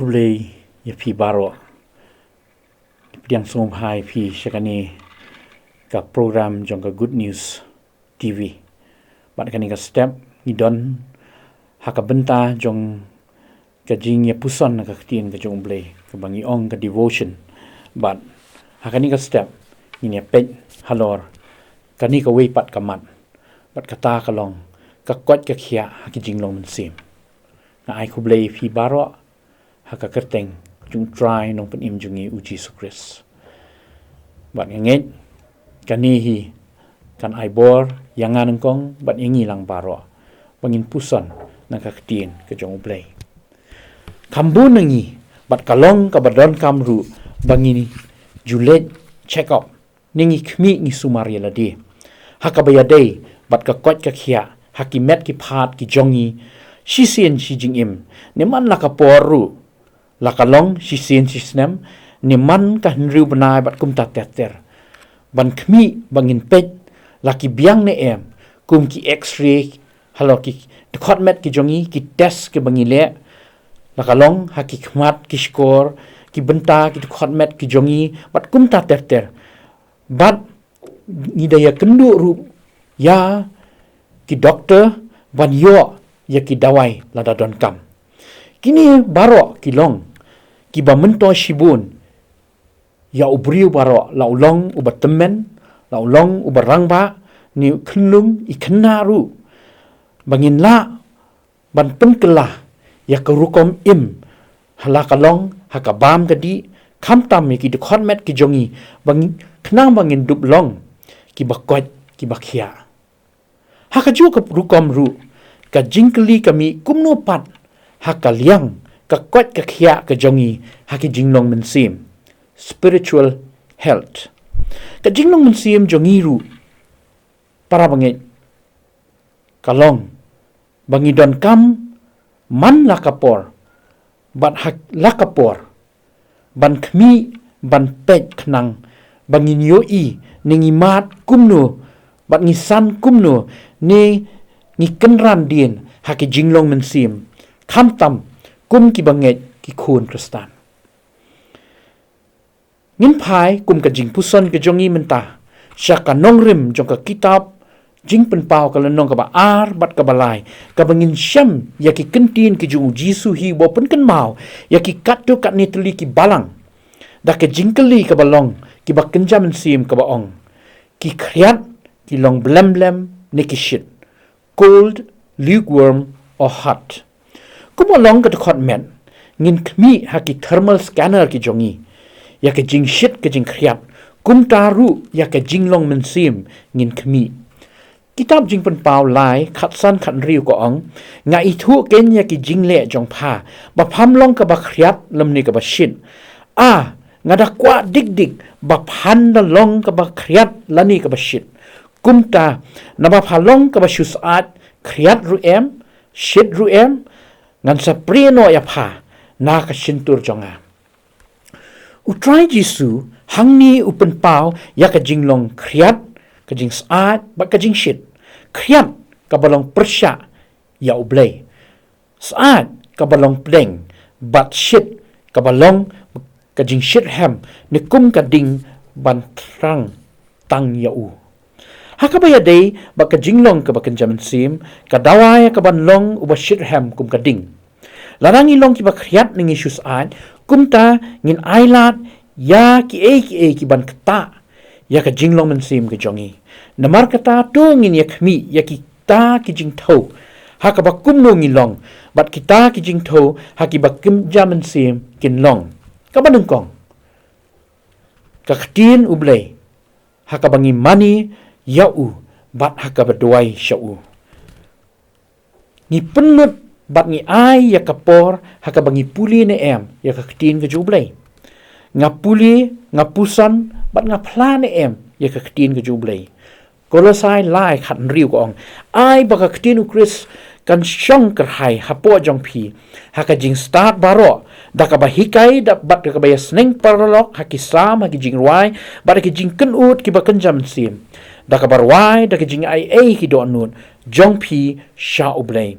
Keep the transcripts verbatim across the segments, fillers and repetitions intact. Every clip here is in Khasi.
Khublei ïa phi baroh. Pdiang sngewbha ïa phi sha kane ka program jong ka Good News T V. Bad kane ka step ngi don ha ka bynta jong ka jingïapuson na ka ktien ka jong U Blei, kaba ngi ong ka devotion. Bad ha kane ka step ngin ïa peit halor kane kawei pat ka mat. Bad kata ka long ka koit ka khiah ha ki jinglong mynsiem. Nga ai khublei ïa phi baroh ha ka kyrteng jong U Trai Nongpynim jong ngi U Jisu Khrist. Bad nga ngeit kane hi kan ai bor ïa nga nyngkong bad ïa ngi lang baroh ba ngin puson na ka ktien ka jong U Blei. Kham bun na ngi bad ka long kaba donkam ruh ba ngin ju leit check up, ne ngi khmih, ngi sumar ïa lade ha kaba ïadei bad ka koit ka khiah ha ki met ki phad ki jong ngi shisien shi jingim, ne man la ka por ruh, la ka long shisien shi snem, ne man ka hynriew bnai bad kumta ter ter. Ban khmih ba ngin peit la ki biang ne em, kum ki X-ray halor ki dkhot met ki jong ngi, ki test kiba ngi leh, la ka long ha ki khmat, ki shkor, ki bynta, ki dkhot met ki jong ngi bad kumta ter ter. Bad ngi da ïakynduh ruh ïa ki doktor ban ïoh ïa ki dawai lada donkam. Kine baroh ki long kiba myntoi shibun ïa u briew baroh, la u long uba tymmen, la u long uba rangbah, ne u khyllung, i khynnah ruh, ba ngin lah ban pynkylla ïa ka rukom im, ha la ka long ha ka bam ka dih, khamtam ïa ki dkhot met ki jong ngi, ba ngi, khnang ba ngin dup long kiba koit kiba khiah. Ha kajuh ka rukom ruh, ka jingkylli ka mih kumno pat ha ka liang ka koit ka khiah ka jong ngi ha ki jinglong mynsiem, spiritual health. Ka jinglong mynsiem jong ngi ruh, para bangeit, ka long ba ngi donkam man la ka por bad ha la ka por ban khmih, ban peit khnang ba ngin ïohi ne ngi mad kumno bad ngi san kumno, ne ngi kynran dien ha ki jinglong mynsiem, khamtam kum kiba ngeit ki khun Khristan. Ngin phai kum ka jingpuson ka jong ngi mynta sha ka nongrim jong ka kitab Jingpynpaw, ka lynnong kaba ar bad kaba lai, kaba ngin shem ïa ki kyntien ki jong U Jisu hi, uba pynkynmaw ïa ki katto katne tylli ki balang da ka jingkylli kaba long kiba kynja mynsiem, kaba ong, ki khriat, ki long blem blem, ne ki shit, cold, lukewarm or hot. Kumba long ka dkhot met, ngin khmih ha ki thermal scanner ki jong ngi ïa ka jingshit ka jingkhriat, kumta ruh ïa ka jinglong mynsiem ngin khmih. Kitab Jingpynpaw lai, khatsan khathynriew ka ong, nga ithuh keiñ ïa ki jingleh jong pha, ba pham long kaba khriat lymne kaba shit. A, nga da kwah dik dik ba phan da long kaba khriat lane kaba shit. Kumta, naba pha long kaba shu syaid, khriat ruh em, shit ruh em, ngan sa prie noh ïa pha na ka shyntur jong nga. U Trai Jisu hangne u pynpaw ïa ka jinglong khriat, ka jingsyaid bad ka jingshit. Khriat kaba long pyrshah ïa U Blei, syaid kaba long pdeng, bad shit kaba long ka jingshit rhem, ne kum ka ding ban thrang tang ïa u. Ha kaba ïadei bad ka jinglong kaba kynja mynsiem, ka dawa ïa kaban long uba shit rhem kum ka ding. Lada ngi long kiba khriat ne ngi shu syaid, kumta ngin ailad ïa kiei kiei kiban ktah ïa ka jinglong mynsiem ka jong ngi. Namar kata to ngin ïa khmih ïa kita ki jingthew ha kaba kumno ngi long, bad kita ki jingthew ha kiba kynja mynsiem kin long. Kaba nyngkong, ka ktien U Blei, ha kaba ngi mane ïa u bad ha kaba duwai sha u. Ngi pynlut bad ngi ai ïa ka por ha kaba ngi pule ne em ïa ka ktien ka jong U Blei. Nga pule, nga puson bad nga phla ne em ïa ka ktien ka jong U Blei. Kolosai lai khathynriew ka ong, ai ba ka ktien U Khrist kan shong kyrhai hapoh jong phi ha ka jingstad baroh, da kaba hikai, da bad da kaba ïasneng paralok ha ki salm, ha ki jingrwai bad ha ki jingkynnoh kiba kynja mynsiem, da kaba rwai da ka jingaiei ki dohnud jong phi sha U Blei.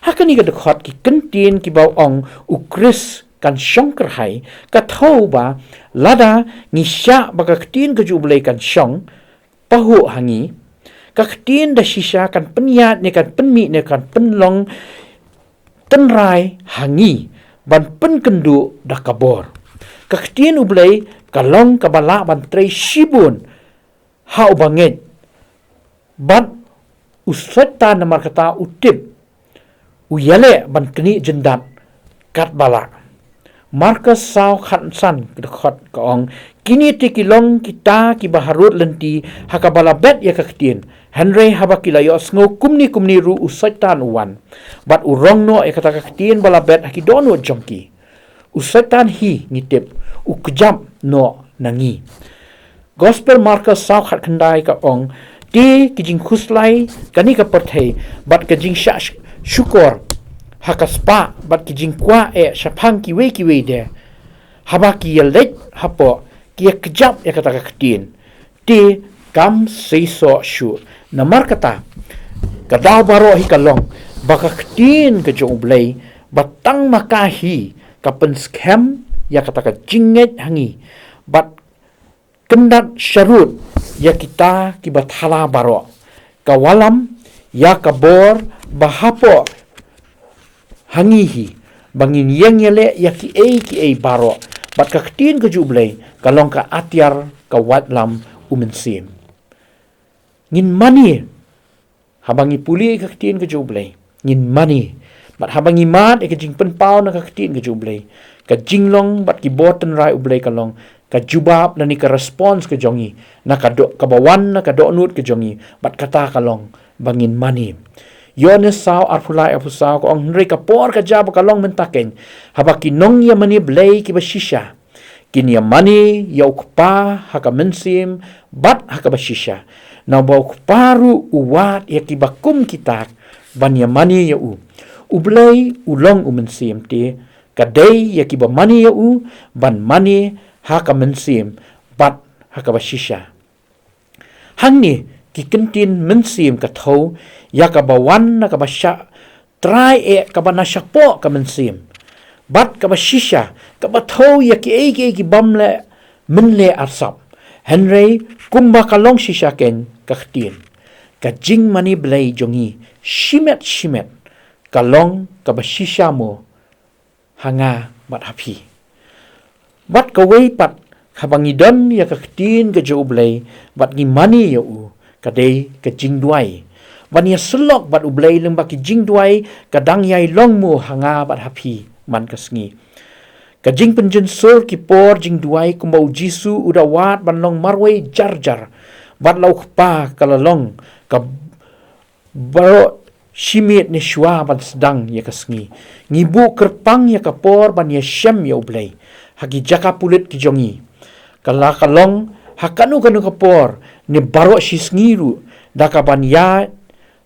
Ha kane ka dkhot ki kyntien kiba ong U Khrist kan shong kyrhai, ka thew ba lada ngi shah ba ka ktien ka jong U Blei kan shong pahuh ha ngi, ka ktien da shisha kan pynïaid ne kan pynmih ne kan pynlong tynrai ha ngi ban pynkynduh da ka bor. Ka ktien U Blei ka long kaba lah ban trei shibun ha uba ngeit. Bad u Soitan namarkata u tip, u ïaleh ban knieh jyndat katba lah. Markos saw khatsan ka dkhot ka ong, kine te ki long kita kiba harud lynti ha kaba la bet ïa ka ktien. Hynrei haba ki la ïohsngew kumne kumne ruh u Soitan u wan bad u rong noh ïa kata ka ktien ba la bet ha ki dohnud jong ki. U Soitan hi ngi tip u kjap noh na ngi. Gospel Markos saw khatkhyndai ka ong, te ki jingkhuslai kane ka pyrthei bad ka jingshah sh- shukor ha ka spah bad ki jingkwah eh shaphang kiwei kiwei de, haba ki ïaleit hapoh ki ïakjap ïa kata ka ktien. Te kam seisoh shuh. Namarkata, ka daw baroh hi ka long ba ka ktien ka jong U Blei ba tang ma ka hi ka pynskhem ïa kata ka jingngeit ha ngi bad kyndat sharud ïa kita kiba thala baroh. Ka wallam ïa ka bor ba hapoh ha ngi hi ba ngin ïeng ïaleh ïa kiei kiei baroh. Bad ka ktien ka jong U Blei ka long ka atiar ka waitlam U Mynsiem. Ngin mane haba ngi pule ka ktien ka jong U Blei, ngin mane. Bad haba ngi mad ïa ka jingpynpaw na ka ktien ka jong U Blei, ka jinglong bad ki bor tynrai U Blei ka long ka jubab lane ka response ka jong ngi na ka doh, kaba wan na ka dohnud ka jong ngi. Bad kata ka long ba ngin mane. Ïoannis saw arphew lai arphew saw ka ong, hynrei ka por ka jia ba ka long mynta keiñ, haba ki nongïamane Blei kiba shisha kin ïamane ïa U Kpa ha ka mynsiem bad ha kaba shisha. Naba U Kpa ruh u wad ïa kiba kum kita ban ïamane ïa u. U Blei u long U Mynsiem, te ka dei ïa kiba mane ïa u ban mane ha ka mynsiem bad ha kaba shisha. Hangne ki kyntien mynsiem ka thew ïa kaba wan na kaba shah trai eh kaba na shapoh ka mynsiem. Bad kaba shisha kaba thew ïa kiei kiei ki bym leh mynleh arsap. Hynrei kumba ka long shisha keiñ ka ktien, ka jingmane Blei jong ngi shimet shimet ka long kaba shisha mo ha nga bad ha phi. Bad kawei pat, haba ngi don ïa ka ktien ka jong U Blei bad ngi mane ïa u, ka dei ka jingduwai. Ban ïasyllok bad U Blei lyngba ki jingduwai ka dang ïai long mo ha nga bad ha phi man ka sngi. Ka jingpynjynsur ki por jingduwai kumba U Jisu u da wad ban long marwei jar jar bad la U Kpa ka la long ka baroh shi miet ne shuwa ban sdang ïa ka sngi. Ngi buh kyrpang ïa ka por ban ïashem ïa U Blei ha ki jaka pulit ki jong ngi. Ka la ka long ha kano kano ka por ne baroh shi sngi ruh, da kaban ïaid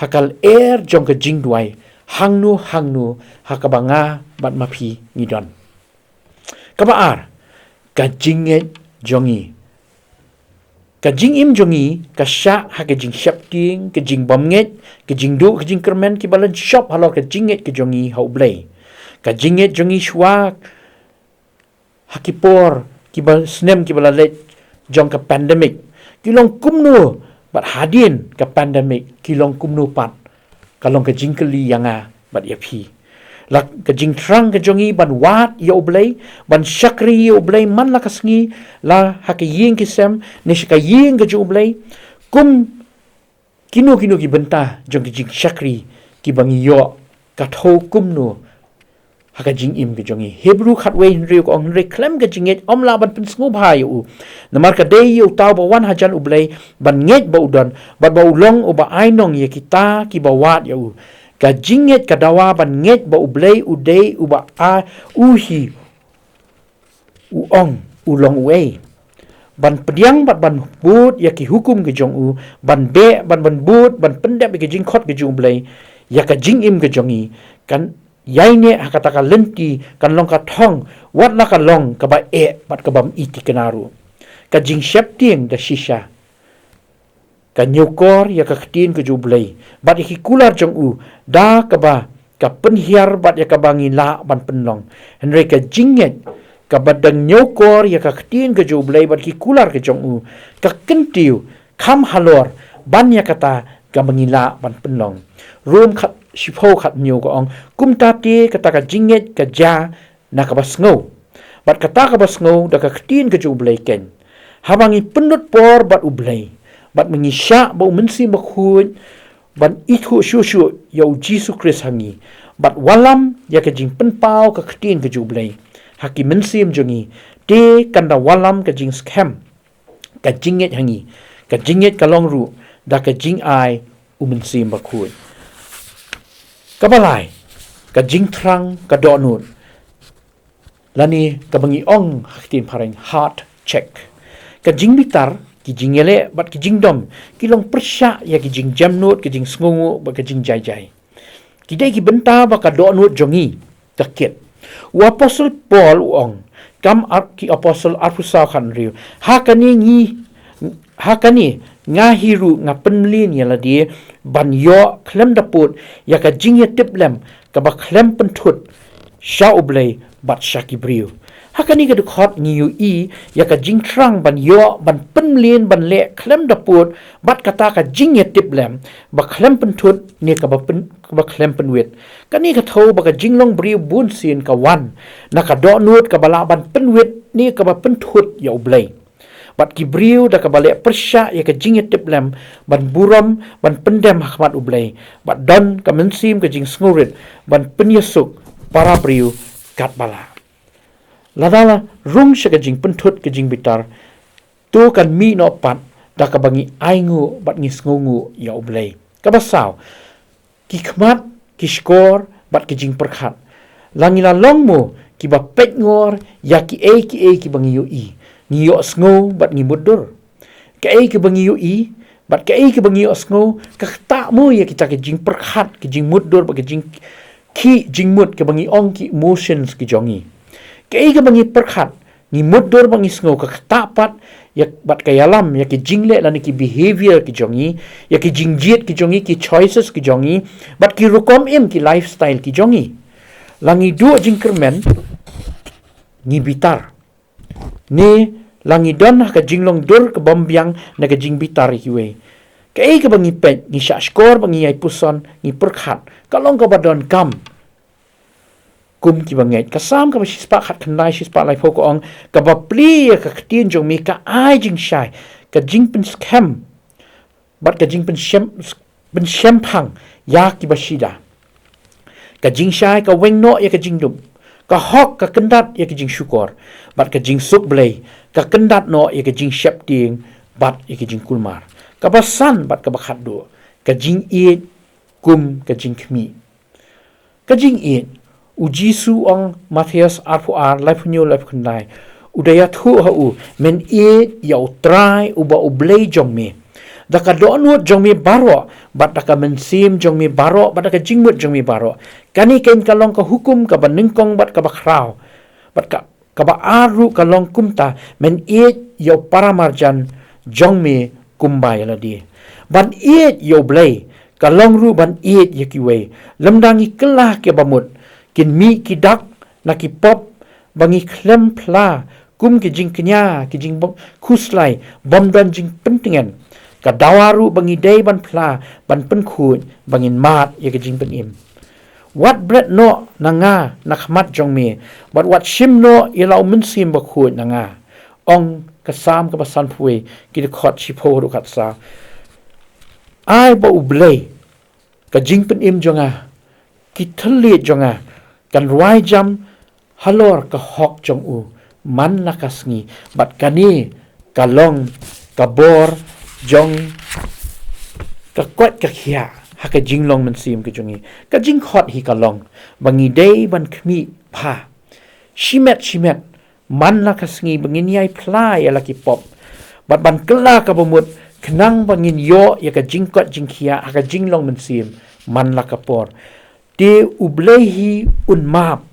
ha ka lyer jong ka jingduwai hangno hangno ha kaba nga bad ma phi ngi don. Kaba ar, ka jingngeit jong ngi. Ka jingim jong ngi ka shah ha ka jingsheptieng, ka jingbymngeit, ka jingduh, ka jingkyrmen kiba lynshop halor ka jingngeit ka jong ngi ha U Blei. Ka jingngeit jong ngi shuwa ha ki por kiba snem kiba la leit jong ka pandemic ki long kumno, bad hadien ka pandemic ki long kumno pat, ka long ka jingkylli ïa nga bad ïa phi. La ka jingthrang ka jong ngi ban wad ïa U Blei, ban shakri ïa U Blei man la ka sngi, la ha ka ïing ki sem ne sha ka ïing ka jong U Blei, kum kino kino ki bynta jong ki jingshakri kiba ngi ïoh, ka thew kumno ha ka jingim ka jong ngi. Hebru khatwei hynriew ka ong, hynrei khlem ka jingngeit ym lah ban pynsngewbha ïa u. Namar ka dei ïa uta uba wan hajan U Blei ban ngeit ba u don, bad ba u long uba ai nong ïa kita kiba wad ïa u. Ka jingngeit ka dawa ban ngeit ba U Blei u dei uba a u hi u ong u long uei. Ban pdiang bad ban bud ïa ki hukum ki jong u, ban beh, ban ban bud, ban pyndep ïa ki jingkhot ki jong U Blei. Ïa ka jingim ki jong ngi kan ïaineh ha kata ka lynti, kan long ka thong, wat la ka long kaba eh bad kaba ym i thikna ruh. Ka jingsheptieng da shisha ka ñiewkor ïa ka ktien ka jong U Blei bad ïa ki kular jong u, da kaba ka pynhiar bad ïa kaba ngi lah ban pynlong. Hynrei ka jingngeit kaba dang ñiewkor ïa ka ktien ka jong U Blei bad ki kular ka jong u, ka kyntiew kham halor ban ïa kata kaba ngi lah ban pynlong. Rom khat shiphew khat hynñiew ka ong, kumta te kata ka jingngeit ka jia na kaba sngew, bad kata kaba sngew da ka ktien ka jong U Blei keiñ. Haba ngi pynlut por bad U Blei, bad ma ngi shah ba U Mynsiem Bakhuid ban ithuh shuh shuh ïa U Jisu Khrist ha ngi, bad wallam ïa ka jingpynpaw ka ktien ka jong U Blei ha ki mynsiem jong ngi, te kan da wallam ka jingskhem, ka jingngeit ha ngi, ka jingngeit ka long ruh da ka jingai U Mynsiem Bakhuid. Kaba lai, ka jingthrang ka dohnud, lane kaba ngi ong ha ka ktien phareng heart check. Ka jingbitar, ki jingïaleh bad ki jingdom ki long pyrshah ïa ki jingjemnud, ki jingsngewnguh bad ki jingjai jai. Ki dei ki bynta ba ka dohnud jong ngi ka kit. U apostol Paul u ong, kam ar, ki apostol arphew saw khathynriew, ha kane ngi, ha kane nga hi ruh nga pynmlien ïa lade ban ïoh khlem da pud ïa ka jingïatiplem kaba khlem pynthut sha U Blei bad sha ki briew. Ha kane ka dkhot ngi ïohi ïa ka jingthrang ban ïoh, ban pynmlien, ban leh khlem da pud bad kata ka jingïatiplem ba khlem pynthut ne kaba pyn, kaba khlem pynwit. Kane ka thew ba ka jinglong briew bunsien ka wan na ka dohnud kaba lah ban pynwit ne kaba pynthut ïa U Blei bad ki briew da kaba leh pyrshah ïa ka jingïatiplem ban burom, ban pyndem ha khmat U Blei, bad don ka mynsiem ka jingsngewrit ban pynïasuk para briew katba lah. Lada la rung sha ka jingpynthut ka jingbitar, to kan mih noh pat da kaba ngi ainguh bad ngi sngewnguh ïa U Blei. Kaba saw, ki khmat, ki shkor bad ki jingpyrkhat. La ngi la long mo kiba peit ngor ïa kiei kiei kiba ngi ïohi, ngi ïohsngew bad ngi mutdur? Kaei kaba ngi ïohi bad kaei kaba ngi ïohsngew ka ktah mo ïa kita ki jingpyrkhat, ki jingmutdur bad ki jingkhih jingmut kaba ngi ong ki emotions ki jong ngi? Kaei kaba ngi pyrkhat, ngi mutdur bad ngi sngew, ka ktah pat ïa, bad ka ïalam ïa ki jingleh lane ki behavior ki jong ngi, ïa ki jingjied ki jong ngi, ki choices ki jong ngi, bad ki rukom im, ki lifestyle ki jong ngi. La ngi duh jingkyrmen, ngi bitar, ne la ngi don ha ka jinglong dur ka bym biang na ka jingbitar ïa kiwei? Kaei kaba ngi peit, ngi shah shkor bad ngi ïai puson, ngi pyrkhat, ka long kaba donkam kum kiba ngeit. Ka Salm kaba shispah khatkhyndai, shispah laiphew ka ong, kaba plie ïa ka ktien jong me ka ai jingshai, ka jingpynskhem bad ka jingpynshem, pynshemphang ïa kiba shida. Ka jingshai ka weng noh ïa ka jingdup, ka hok ka kyndat ïa ka jingshukor, bad ka jingsuk Blei ka kyndat noh ïa ka jingsheptieng bad ïa ka jingkulmar. Kaba san bad kaba khatduh, ka jingïeit kum ka jingkhmih. Ka jingïeit. U Jisu ong, Mathaios arphew ar, laiphew hynñiew, laiphew khyndai, u da ïathuh ha u, men ïeit ïa U Trai uba U Blei jong me da ka dohnud jong me baroh, bad da ka mynsiem jong me baroh, bad da ka jingmut jong me baroh. Kane keiñ ka long ka hukum kaba nyngkong bad kaba khraw. Bad ka, kaba ar ruh ka long kumta, men ïeit ïa u para marjan jong me kumba ïa lade. Ban ïeit ïa U Blei ka long ruh ban ïeit ïa kiwei. Lymda ngi kylla ha kiba mut, kin mih ki dak na ki pop ba ngi khlem phla, kum ki jingkñia, ki jingkhuslai bym don jingpyntngen, ka dawa ruh ba ngi dei ban phla, ban pynkhuid ba ngin mad ïa ka jingpynim. Wat bret noh na nga na khmat jong me, bad wat shim noh ïa la U Mynsiem Bakhuid na nga, ong ka Salm kaba sanphew, ki dkhot shiphew haduh khatsaw. Ai ba U Blei, ka jingpynim jong nga, ki thylliej jong nga, kan rwai jam halor ka hok jong u man la ka sngi, bad kane ka long ka bor jong ka koit ka khiah ha ka jinglong mynsiem ka jong ngi. Ka jingkhot hi ka long ba ngi dei ban khmih bha shimet shimet man la ka sngi ba ngin ïai phla ïa la ki pop, bad ban kylla kaba mut khnang ba ngin ïoh ïa ka jingkoit jingkhiah ha ka jinglong mynsiem man la ka por. Te U Blei hi un map,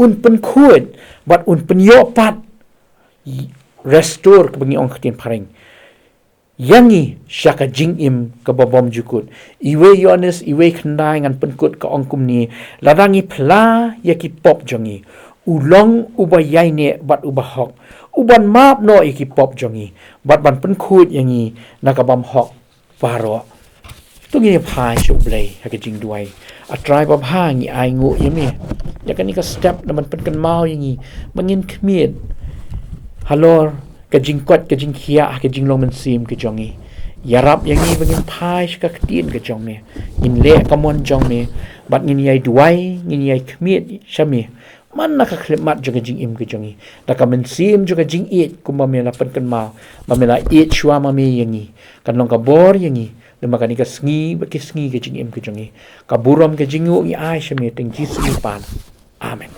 un pynkhuid, bad un pynïoh pat, restore kaba ngi ong ha ka ktien phareng. ïa ngi sha ka jingim kaba bymjukut. Iwei Ïoannis, iwei khyndai ngan pynkut ka ong kumne: Lada ngi phla ïa ki pop jong ngi, u long uba ïaineh bad uba hok, u ban map noh ïa ki pop jong ngi, bad ban pynkhuid ïa ngi na ka bymhok baroh. To ngin ïa phai sha U Blei ha ka jingduwai. A Trai babha, ngi ainguh ïa me ïa kane ka step na ban pynkynmaw ïa ngi ba ngin khmied halor ka jingkoit ka jingkhiah ha ka jinglong mynsiem ka jong ngi. Ïarap ïa ngi ba ngin phai sha ka ktien ka jong me, ngin leh ka mon jong me, bad ngin ïai duwai, ngin ïai khmied sha me man la ka khyllipmat jong ka jingim ka jong ngi, da ka mynsiem jong ka jingïeit, kumba me la pynkynmaw ba me la ïeit shuwa ma me ïa ngi. Kan long ka bor ïa ngi lyngba kane ka sngi bad ki sngi ka jingim ka jong ngi. Ka burom ka jingnguh ngi ai sha me, tang Jisu ngi pan. Amen.